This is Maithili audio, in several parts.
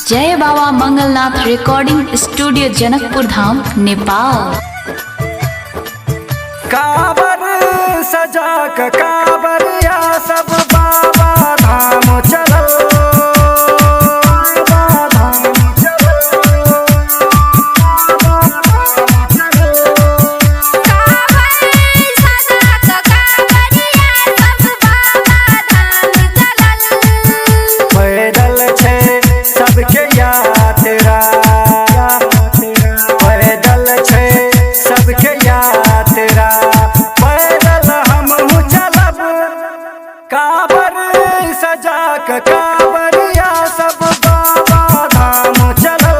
जय बाबा मंगलनाथ रिकॉर्डिंग स्टूडियो जनकपुर धाम नेपाल। काबर सजा क काबरिया सब बाबा धाम चलल, बाबा धाम चलल, बाबा धाम चलल। काबर सजा क काबरिया सब बाबा धाम चलल। पैदल छै सबके यात्रा, पैदल छै सबके यात्रा, पैदल हमहु चलब। काबर सजा क काबरिया सब बाबा धाम चलल।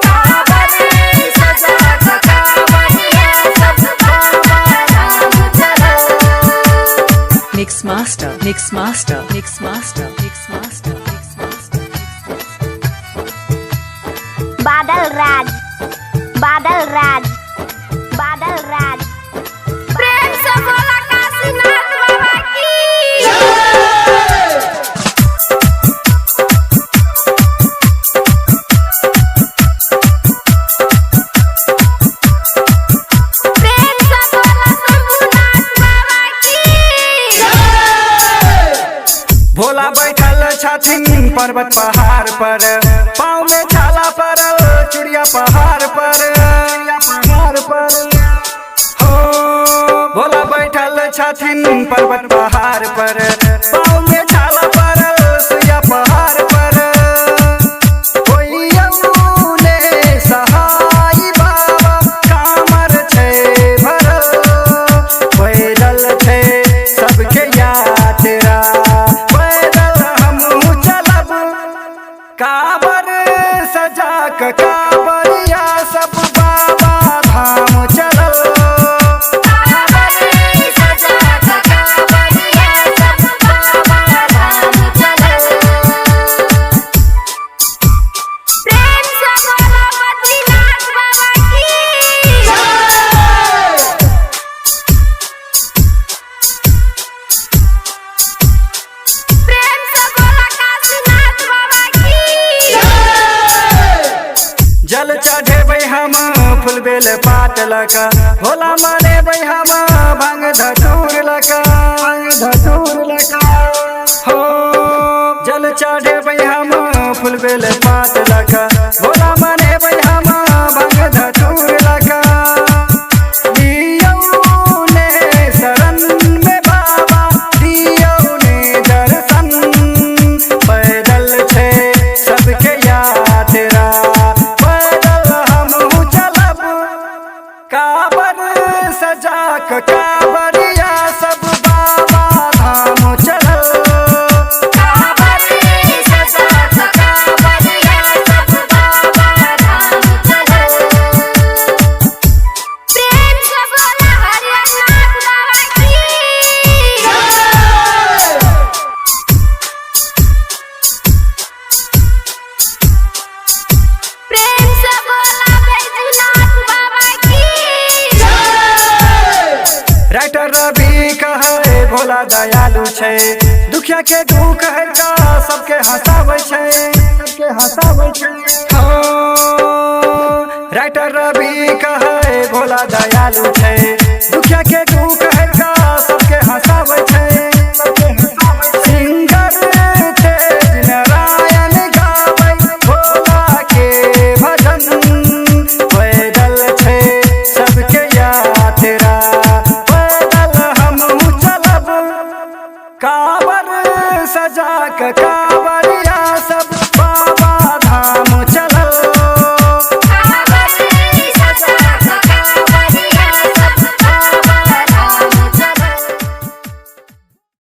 काबर सजा क काबरिया सब बाबा धाम चलल। Mix Master, Mix Master, Mix Master, Mix Master, Mix Master. Badal Raj, Badal Raj, Badal Raj. प्रेम से बोला काशीनाथ बाबा की। प्रेम से बोला शंभुनाथ बाबा की। भोला बैठल छथिन पर्वत पहाड़ पर, पाँव में छाला पड़ल चुड़िया पहाड़ पर, पहाड़ पर। हो भोला बैठल छथिन पर्वत पहाड़ पर, पाँव में छाला पड़ल सुइया पहाड़ पर। होइयौ ने सहाय बाबा कामर छै भरल, पैदल छै सबके यात्रा, पैदल हमहु चलब। काबर सजा क काबरिया सब बाबा धाम चलल। काबर सजा क काबरिया सब बाबा धाम चलल। प्रेम से बोला बद्रीनाथ बाबा की। प्रेम से बोला काशीनाथ बाबा की। जल चढ़ेबै हम फूल बेल पात लक, भोला मनेबै हम भांग धतूर लक, भांग धतूर लक। हो जल चढ़ेबै हम फूल बेल पात लक, भोला मनेबै हम भांग धतूर लक। दियौ ने शरण में बाबा दियौ ने दर्शन, पैदल छै सबके यात्रा, पैदल हमहु चलब। काबर सजा क काबरिया सब बाबा धाम चलल। काबर सजा क काबरिया सब बाबा धाम चलल। प्रेम से बोला हरिहरनाथ बाबा की। प्रेम से बोला बैजनाथ बाबा की। राइटर रवि कहै भोला दयालु छै, दुखिया के दुख हरका सबके हंसाबै छै, सबके हंसाबै छै। हो राइटर रवि कहै भोला दयालु छै, दुखिया के दुख हरका सबके हंसाबै छै, सबके हंसाबै छै। सिंगर तेज नारायण गाबै भोला के भजन, पैदल छै सबके यात्रा, पैदल हमहु चलब। काबर सजा क काबरिया सब